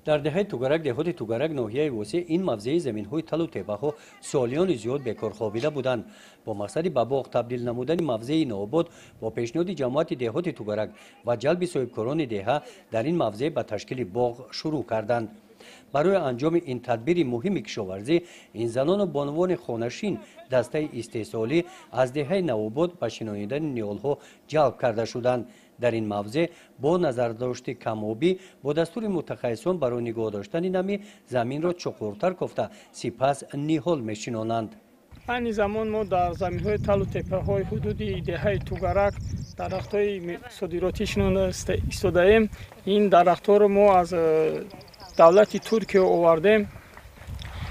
Дар деҳаи Тугарак, деҳоти Тугарак, ноҳияи Восеъ, ин мавзеи заминҳои талу тепаҳо солиёни зиёд бекор хобида буданд. Бо мақсади ба боғ табдил намудани мавзеи нообод, бо пешниҳоди ҷамоати деҳоти Тугарак ва ҷалби соҳибкорони деҳа, дар ин мавзеъ ба ташкили боғ шурӯъ карданд. Барои анҷоми ин тадбири муҳими кишоварзӣ, ин занону бонувони хонашин дастаи истеҳсолӣ аз деҳаи Навобод ба шинонидани ниҳолҳо ҷалб карда шуданд. Дар ин мавзеъ бо назардошти камобӣ, бо дастури мутахассисон, барои нигоҳ доштани намӣ заминро чуқуртар кофта, сипас ниҳол мешинонанд. Айни замон мо дар заминҳои талу теппаҳои ҳудуди деҳаи Тугарак дарахтҳои содиротӣ шинонда истодаем. Ин дарахтҳоро мо аз давлати Туркия овардем.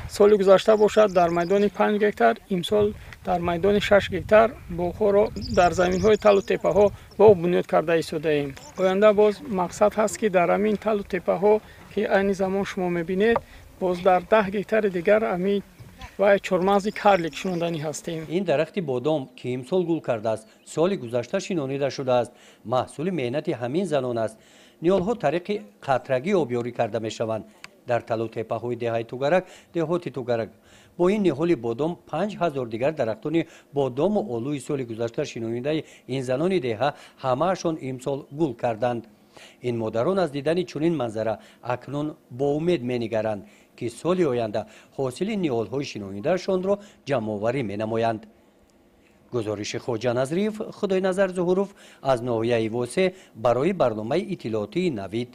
Соли гузашта бошад, дар майдони 5 гектар, имсол дар майдони 6 гектар боғҳоро дар заминҳои талу теппаҳо боғ бунёд карда истодаем. Оянда боз мақсад ҳаст, ки дар ҳамин талу теппаҳо, ки айни замон шумо мебинед, боз дар 10 гектари дигар ҳамин ва чормағзи карлик шинонданӣ ҳастем. Ин дарахти бодом, ки имсол гул кардааст, соли гузашта шинонида шудааст, маҳсули меҳнати ҳамин занон аст. Ниҳолҳо тариқи қатрагӣ обёрӣ карда мешаванд. Дар талу теппаҳои деҳаи Тугарак, деҳоти Тугарак, бо ин ниҳоли бодом 5000 дигар дарахтони бодому олӯи соли гузашта шинонидаи ин занони деҳа ҳамаашон имсол гул карданд. Ин модарон аз дидани чунин манзара акнун боумед менигаранд, ки соли оянда ҳосили ниҳолҳои шинонидаашонро ҷамъоварӣ менамоянд. Гузориши Хоҷа Назриев, Худойназар Зуҳуров аз ноҳияи Восеъ барои барномаи иттилоотии «Навид».